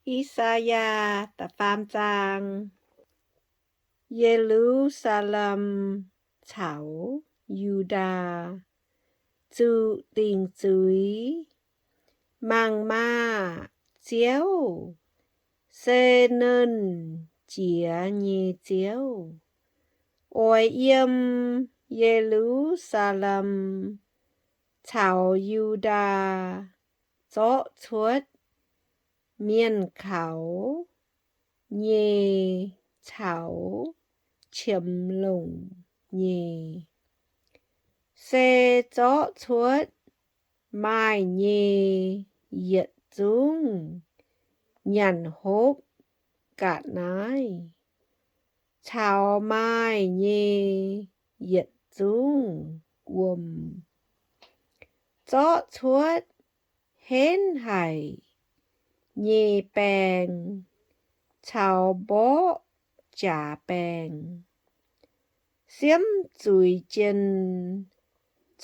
I^saa^yaa da'faam zaang. Ye^lu^saa^lem caux Yu^ndaa zuqc dingc zuiz. Mangc maah! Ziouv, se Nernh Jiex nyei Ziouv, oix yiem Ye^lu^saa^lem caux Yu^ndaa zorqv cuotv mienh kaux nyei caux qiemx longc nyei, se zorqv cuotv maaih nyei yietc zungv nyanc hopv ga'naaiv caux maaih nyei yietc zungv wuom, zorqv cuotv henv haic nyei baeng caux mborqv jaax baeng, siemv zuiz jien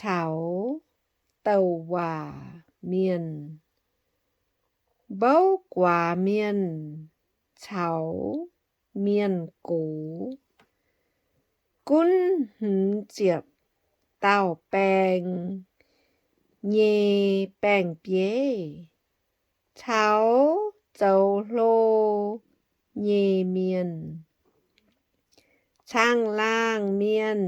caux douc waac mienh, mbouv guaax mienh caux mienh gox, gunv hmz ziepc dauh baeng nyei baeng-bieiv, caux zoux hlo nyei mienh, caangh laangh mienh,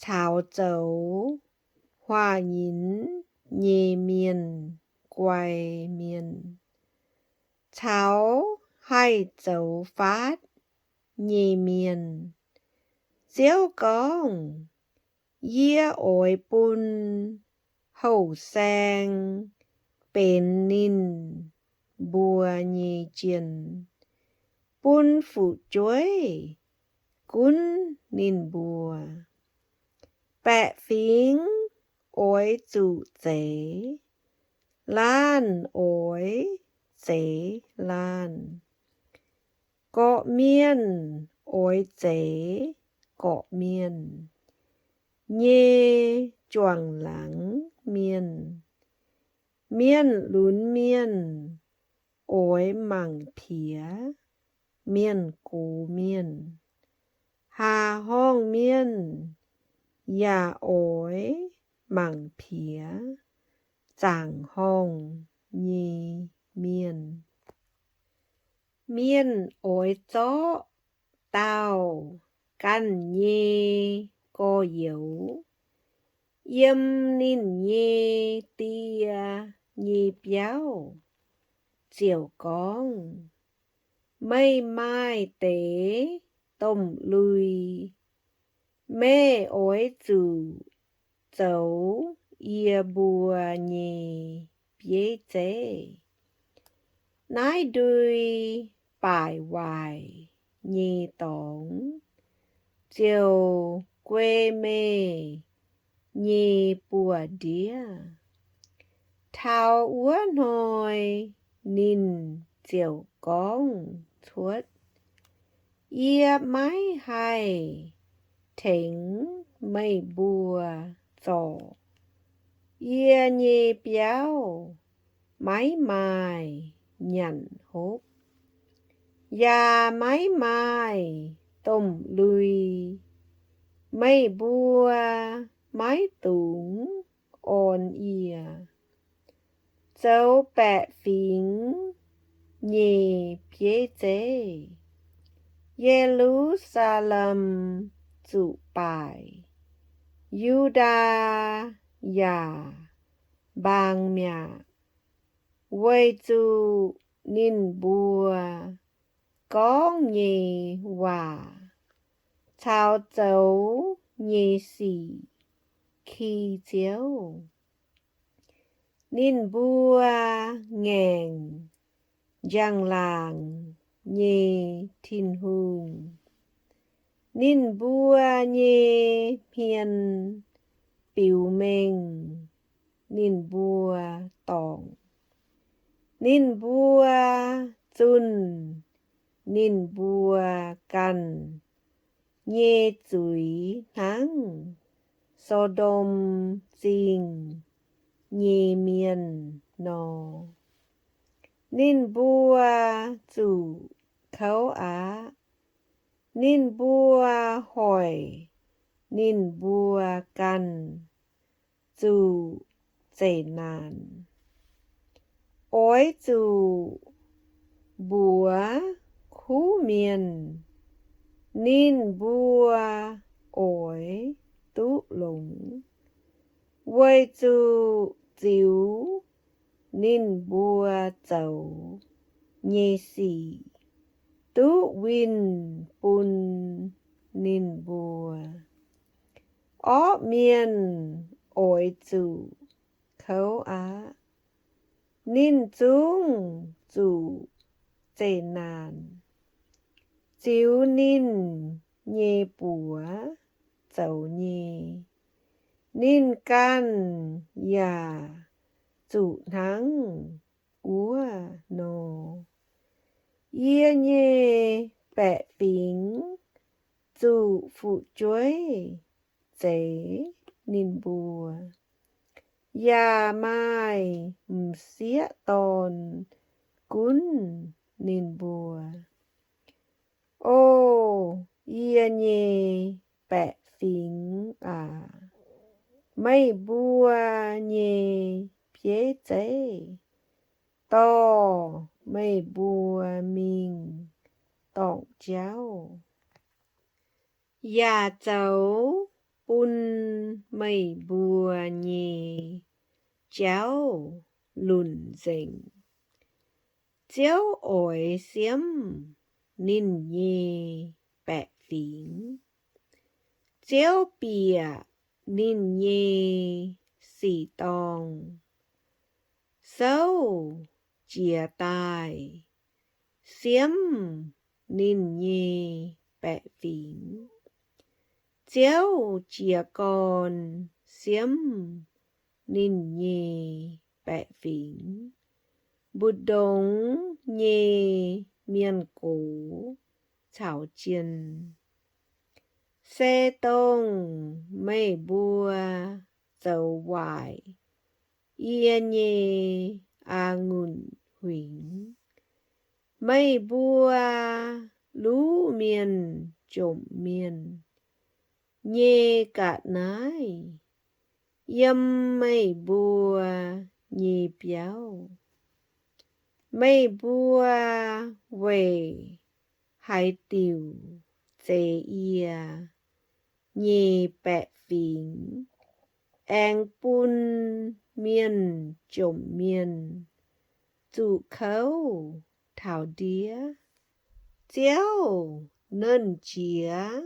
caux zoux huaax nyinz nyei mienh guai mienh, caux haih zoux faatv nyei mienh. Ziouv gorngv, Yie oix bun houh saeng benx ninh mbuo nyei jien, bun fu'jueiv gunv ninh mbuo. Baeqc fingx oix zuqc zeix, laanh oix zeix laanh, gorqv-mienh oix zeix gorqv-mienh nyei juangc laangz mienh. Mienh lunx mienh oix mangc piex mienh gox mienh. Haaz horngh mienh yaac oix mangc piex zaangc horngh nyei mienh. Mienh oix zorqv dauh ganh nyei gorx-youz yiem ninh nyei die nyei biauv ziouc gorngv, Meih maaih deix domh lui, meih oix zuqc zoux yie mbuo nyei bieiv zeiv. Naaiv ndui baaic waaic nyei dorngx ziouc guei meih nyei buoz-ndiev. Taux wuov hnoi ninh ziouc gorngv cuotv, Yie maiv haih tengx meih mbuo zorc. Yie nyei biauv maiv maaih nyanc hopv, yaac maiv maaih domh lui. Meih mbuo maiv dungx orn yie zoux baeqc fingx nyei bieiv zeiv. Ye^lu^saa^lem zuqc baaic, Yu^ndaa yaac mbaang mi'aqv, weic zuqc ninh mbuo gorngv nyei waac caux zoux nyei sic ki Ziouv. Ninh mbuo ngaengc njang-laangc nyei Tin-Hungh. Ninh mbuo nyei hmien biux mengh ninh mbuo dorngc. Ninh mbuo zunh ninh mbuo ganh nyei zuiz hnangv So^ndom Zingh nyei mienh nor. Ninh mbuo zuqc kouv aqv. Ninh mbuo hoic ninh mbuo ganh zuqc zeqc naanc. Oix zuqc mbuox kuv mienh, ninh mbuo oix duqv longx, weic zuqc ziux ninh mbuo zoux nyei sic duqv winh bun ninh mbuo. Orqv mienh oix zuqc kouv aqv. Ninh zungv zuqc zeqc naanc ziux ninh nyei buoz zoux nyei. Ninh ganh yaac zuqc hnangv wuov nor. Yie nyei baeqc fingx zuqc fu'jueiv zeix ninh mbuo, yaac maaih m'sieqv dorn gunv ninh mbuo. O yie nyei baeqc fingx aac, meih mbuo nyei bieiv zeiv dorh meih mbuo mingh dorngc jauv, yaac zoux bun meih mbuo nyei jauv lunc nzengc. Ziouv oix siemv ninh nyei baeqc fingx. Ziouv bieqc ninh nyei sic-dorngh souv jiez daaih siemv ninh nyei baeqc fingx. Ziouv jiez gorn siemv ninh nyei baeqc fingx, mbu'ndongx nyei mienh gox caux jien. Se dongh meih mbuo zoux waaic yie nyei a'ngunc huingx, meih mbuo luv mienh jomc mienh nyei ga'naaiv yiem meih mbuo nyei biauv. Meih mbuo weic haaix diuc zeix yie nyei baeqc fingx aengx bun mienh jomc mienh zuqc kouv taux ndiev? Ziouv, Nernh Jiex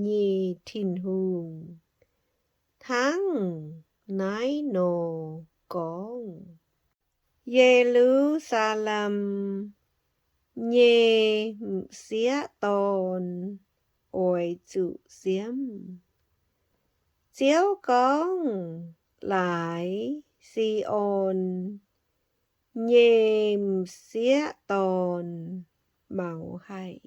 nyei Tin-Hungh, hnangv naaiv nor gorngv, Ye^lu^saa^lem nyei m'sieqv dorn oix zuqc siemv. Ziouv gorngv, Laaix Si^on nyei m'sieqv dorn maux haic,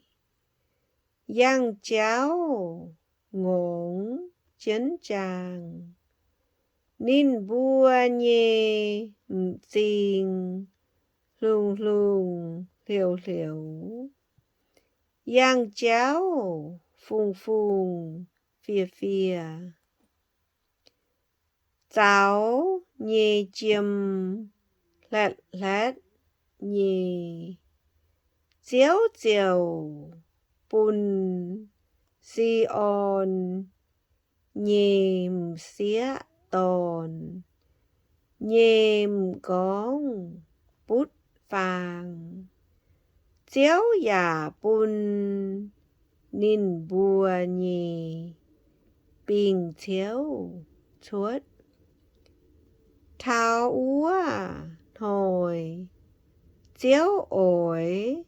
yangh jauv ngongx jienv jaang. Ninh mbuo nyei m'zing hlungh hlungh hlioux hlioux, yangh jauv fungh fungh fiev fiev. Zaux nyei jiem hlatv hlatv nyei. Ziouv ziouc bun Si^on nyei m'sieqv dorn nyei m'nqorngv butv faang. Ziouv yaac bun ninh mbuo nyei bingh ciouv cuotv. Taux wuov hnoi Ziouv oix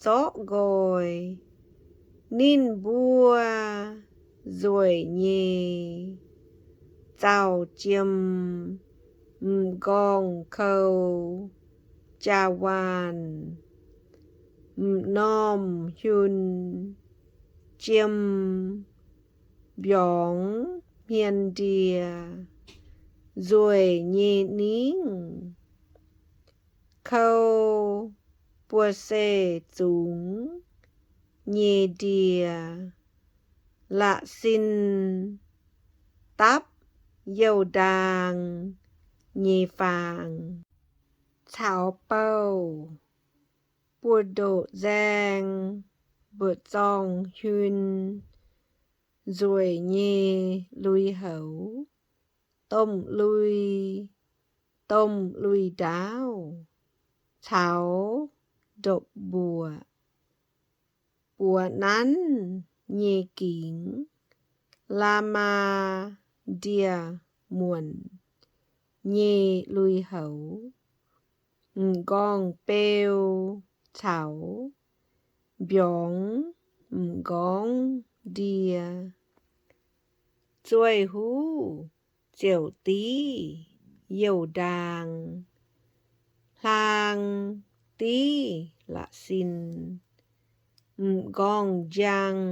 zorqv nqoi ninh mbuo nzueic nyei zaux jiem m'nqorngv kou jaa-waanh m'normh hiun jiem mbiorngz hmien ndie nzueic nyei ningv. Kou buoz-seih zungx nyei ndie, la'sin dapv youh ndaang nyei faang, caux bouh buoz-ndoqv nzaeng, mbu'zorng huin nzueic nyei lui-houx, domh lui, domh lui-ndaauv, caux ndopv-mbuoqc buoz nanv nyei gingx, la'maah ndie-muonc nyei lui-houx, m'nqorngv-beu caux mbiorngz m'nqorngv ndie, zueih huv ziouc div youh ndaang, hlang div la'sin, m'nqorngv njang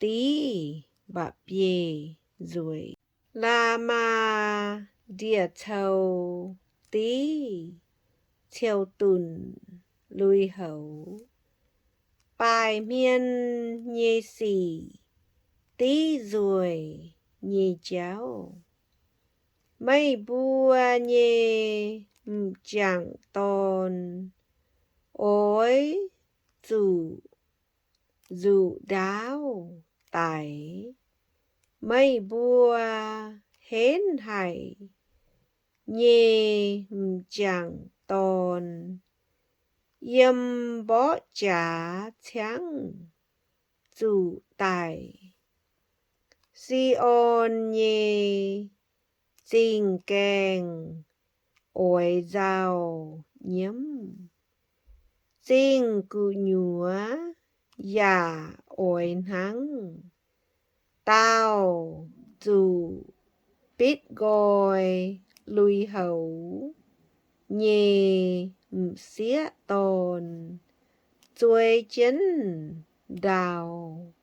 div mba'biei nzueic. La'maah ndie-cou div ciou dunc lui-houx, baaih hmien nyei sic div nzueic nyei jauv. Meih mbuo nyei m'jangc dorn oix zuqc nzuqc ndaauv daic. Meih mbuo henv haic nyei m'jangc dorn yiem mborqv jaax ciangv zuqc daic. Si^on nyei zingh gaengh oix nzauh nyiemv, zingh gu'nyuoz yaac oix hnangv. Daauh zuqc bitv nqoi lui-houx nyei m'sieqv dorn zueiz jienv ndaauv.